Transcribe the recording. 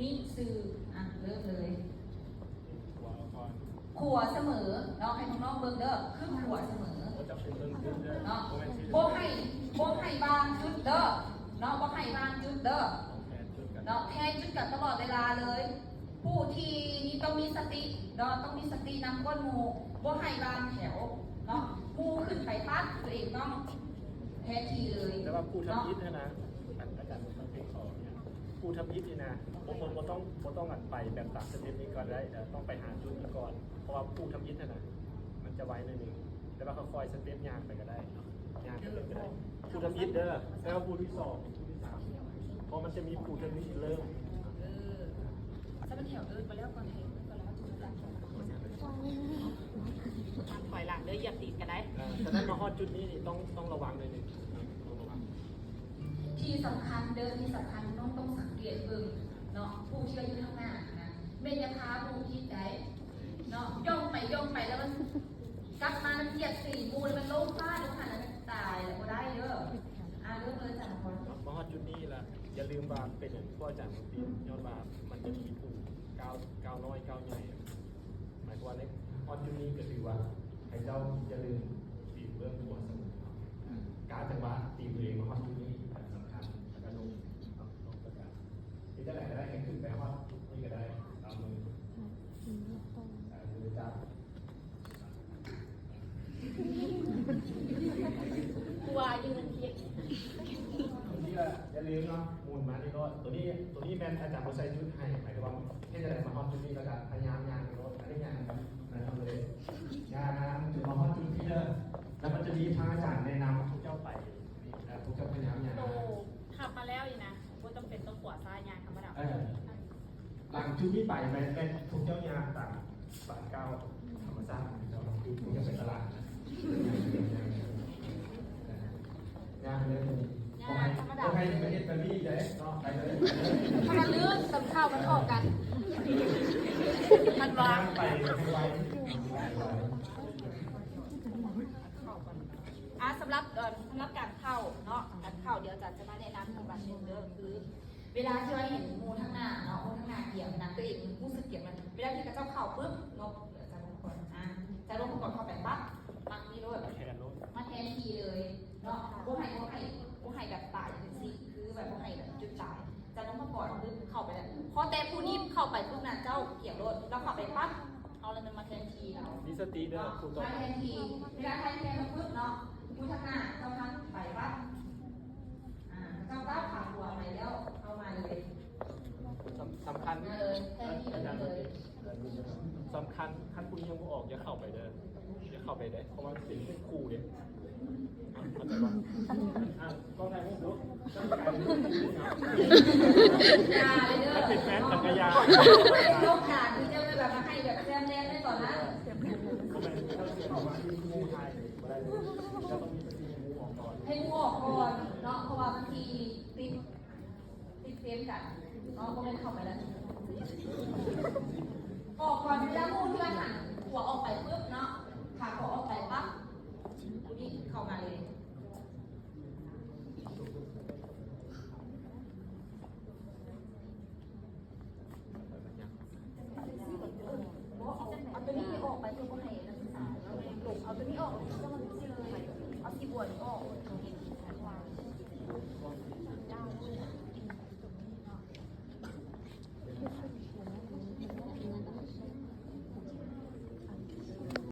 ນີ້ຊື່ ອ່ະ ເລີ່ມເລີຍ ຂົວສະເໝີເນາະ ໃຫ້ນ້ອງໆເບິ່ງເດີ ຄືຂົວສະເໝີເນາະ ບໍ່ໃຫ້ ບໍ່ໃຫ້ບາງຈຸດເດີເນາະ ບໍ່ໃຫ້ບາງຈຸດເດີເນາະ ແທນຈຸດກັນຕະຫຼອດເວລາເລີຍ ຜູ້ທີ່ນີ້ຕ້ອງມີສະຕິເນາະ ຕ້ອງມີສະຕິນຳກ້ອນໝູ່ ບໍ່ໃຫ້ບາງແຖວເນາະ ໝູ່ຂຶ້ນໄປປັບ ຕົວເອງຕ້ອງແທນທີ່ເລີຍ ແຕ່ວ່າຜູ້ທຳອິດຫັ້ນນະ ອັນອາຈານເພິ່ນເພງຂໍ ຜູ້ທຳອິດນີ້ນະ ບໍ່ ບໍ່ ບໍ່ຕ້ອງ ບໍ່ຕ້ອງອັນໄປແບບຕາມສະເຕັບນີ້ກ່ອນກໍໄດ້ ແຕ່ຕ້ອງໄປຫາຈຸດນີ້ກ່ອນ ເພາະວ່າຜູ້ທຳອິດຫັ້ນນະ ມັນຈະໄວໜ້ອຍໜຶ່ງ ແຕ່ວ່າຄ່ອຍໆສະເຕັບຍ່າງໄປກໍໄດ້ເນາະ ຍ່າງໄປເລີຍກໍໄດ້ ຜູ້ທຳອິດເດີ ແຕ່ວ່າຜູ້ທີສອງ ຜູ້ທີສາມ ເພາະມັນຈະມີຜູ້ທຳອິດເລີ່ມ ເອີ ຖ້າມັນແຖວເດີນໄປແລ້ວກ່ອນ ໃຫ້ເພິ່ນກ່ອນ ແລ້ວເຮົາຈະຈັດ ຖອຍຫຼັງເດີ ຢຽບຕີນກໍໄດ້ ເອີ ສະນັ້ນມາຮອດຈຸດນີ້ນີ້ ຕ້ອງ ຕ້ອງລະວັງໜ້ອຍໜຶ່ງ ຕ້ອງລະວັງ. ທີ່ສຳຄັນເດີ ທີ່ສຳຄັນນ້ອງຕ້ອງສັງເກດເບິ່ງເນາະ ຜູ້ທີ່ວ່າຢູ່ທາງໜ້າຫັ້ນນະ ແມ່ນຢ່າພາໝູ່ຜິດໃດເນາະ ຍ່ອງໄປຍ່ອງໄປແລ້ວມັນກັບມານຳຢຽບຕີນໝູ່ ແລ້ວມັນລົ້ມຟາດຢູ່ຫັ້ນນະ ຕາຍແລ້ວບໍ່ໄດ້ເດີ ອ່າ ເລີ່ມເລີຍ ອາຈານນະຄອນ ມາຮອດຈຸດນີ້ລະ ຢ່າລືມວ່າເປັນຫຍັງພວກອາຈານບໍ່ຕີນ ຍ້ອນວ່າມັນຈະມີຜູ້ກ້າວ ກ້າວນ້ອຍ ກ້າວໃຫຍ່ ໝາຍຄວາມວ່າໃນຮອດຈຸດນີ້ກໍຖືວ່າໃຫ້ເຈົ້າຢ່າລືມຕີນເບື້ອງຂວາສະເໝີເນາະ ກະຈັງຫວະຕີນຕົວເອງມາຮອດຈຸດນີ້ສຳຄັນ ແລ້ວກໍລົງເນາະ ລົງປະກາດ ເຮັດຈັ່ງໃດກໍໄດ້ໃຫ້ຂຶ້ນໄປຮອດຈຸດນີ້ກໍໄດ້ ເອົາມື ເອີ ມືຈັບ ກວ່າຢູ່ທີ່ ຕົວນີ້ລະ ຢ່າລືມເນາະ ໝູນມານີ້ໂລດ ຕົວນີ້ ຕົວນີ້ແມ່ນອາຈານບໍ່ໃສ່ຈຸດໃຫ້ ໝາຍຄວາມວ່າເຮັດຈັ່ງໃດມາຮອດຈຸດນີ້ ແລ້ວກະພະຍາຍາມຍ່າງໂລດ ອັນນີ້ຍ່າງນຳເລີຍ ຍ່າງນຳຈົນມາຮອດຈຸດນີ້ເດີ ແລ້ວມັນຈະມີພະອາຈານແນະນຳພວກເຈົ້າໄປ ແລ້ວພວກເຈົ້າພະຍາຍາມຍ່າງ ໂຕຂັບມາແລ້ວນີ້ນະ ບໍ່ຈຳເປັນຕ້ອງຂວາຊ້າຍ ຍ່າງທຳມະດາ ເອີ ຫຼັງຈຸດນີ້ໄປແມ່ນ ແມ່ນພວກເຈົ້າຍ່າງຕາມສາຍກ້າວທຳມະຊາດຂອງເຈົ້າ ຄືບໍ່ຢາກໄປຕະຫຼາດນະ ຍ່າງເລີຍ ບໍ່ໃຫ້ ບໍ່ໃຫ້ໄປເຮັດແບບນີ້ເດ້ເນາະ ໄປເລີຍ ຖ້າມັນລື່ນ ສຳເຂົ້າມັນອອກກັນ ມັນວ່າ ຍ່າງໄປໃຫ້ໄວ ອ່າ ສຳລັບ ເອີ ສຳລັບການເຂົ້າເນາະ ການເຂົ້າ ດຽວອາຈານຈະມາແນະນຳອີກບາດໜຶ່ງເດີ ຄື ເວລາທີ່ວ່າເຫັນໝູ່ທາງໜ້າເນາະ ໝູ່ທາງໜ້າກຽມນະ ຕົວເອງຮູ້ສຶກກຽມນະ ເວລາທີ່ເຂົາເຈົ້າເຂົ້າປຶບເນາະ ອາຈານລົງກ່ອນ ອາ ອາຈານລົງກ່ອນ ເຂົ້າໄປປັບ ປັບນີ້ໂລດ ມາແທນໂລດ ມາແທນທີ່ເລີຍເນາະ ບໍ່ໃຫ້ ບໍ່ໃຫ້ ບໍ່ໃຫ້ແບບຕາຍຈັ່ງຊີ້ ຄືແບບບໍ່ໃຫ້ແບບຈຸດຕາຍ ອາຈານລົງມາກ່ອນປຶບ ເຂົ້າໄປແລ້ວ ພໍແຕ່ຜູ້ນີ້ເຂົ້າໄປປຶບນະ ເຈົ້າກຽມໂລດ ລາວເຂົ້າໄປປັບ ເຮົາລະແມ່ນມາແທນທີ່ລາວ ມີສະຕິເດີ ເນາະ ຜູ້ຕໍ່ ມາແທນທີ່ ເວລາໃຜແທນມາປຶບເນາະ ຢູ່ທາງໜ້າ ເຈົ້າທັນໄປປັບ ອ່າ ເຈົ້າກ້າວຂາຂວາໄປແລ້ວ ເຂົ້າມາເລີຍ ສຳ ສຳຄັນ ມາເລີຍ ແທນທີ່ເລີຍ ສຳຄັນ ຄັນຜູ້ນີ້ຍັງບໍ່ອອກ ຢ່າເຂົ້າໄປເດີ ຢ່າເຂົ້າໄປເດ້ ເພາະວ່າເປັນຄູ່ເດ້ ເຂົ້າໃຈບໍ່? ອ່າ ຕ້ອງຖ່າຍຮູບເນາະ ຢ່າເລີຍເດີ ຖ້າເປັນແຟນກັນກໍຢ່າ ບໍ່ໄດ້ຕ້ອງການທີ່ຈະແບບວ່າໃຫ້ແບບແຊມແດງໃນຕອນນັ້ນ ບໍ່ແມ່ນ ຖ້າເປັນວ່າທີ່ໝູ່ຖ່າຍບໍ່ໄດ້ ເຈົ້າຕ້ອງມີສະຕິໃຫ້ໝູ່ອອກກ່ອນ ໃຫ້ໝູ່ອອກກ່ອນເນາະ ເພາະວ່າບາງທີຕິດ ຕິດເຟຣມກັນເນາະ ບໍ່ແມ່ນເຂົ້າໄປແລ້ວ ອອກກ່ອນ ເວລາໝູ່ທີ່ວ່າຫັນຂວາອອກໄປປຶບເນາະ ຂາຂວາອອກໄປປັບ ຜູ້ນີ້ເຂົ້າມາເລີຍ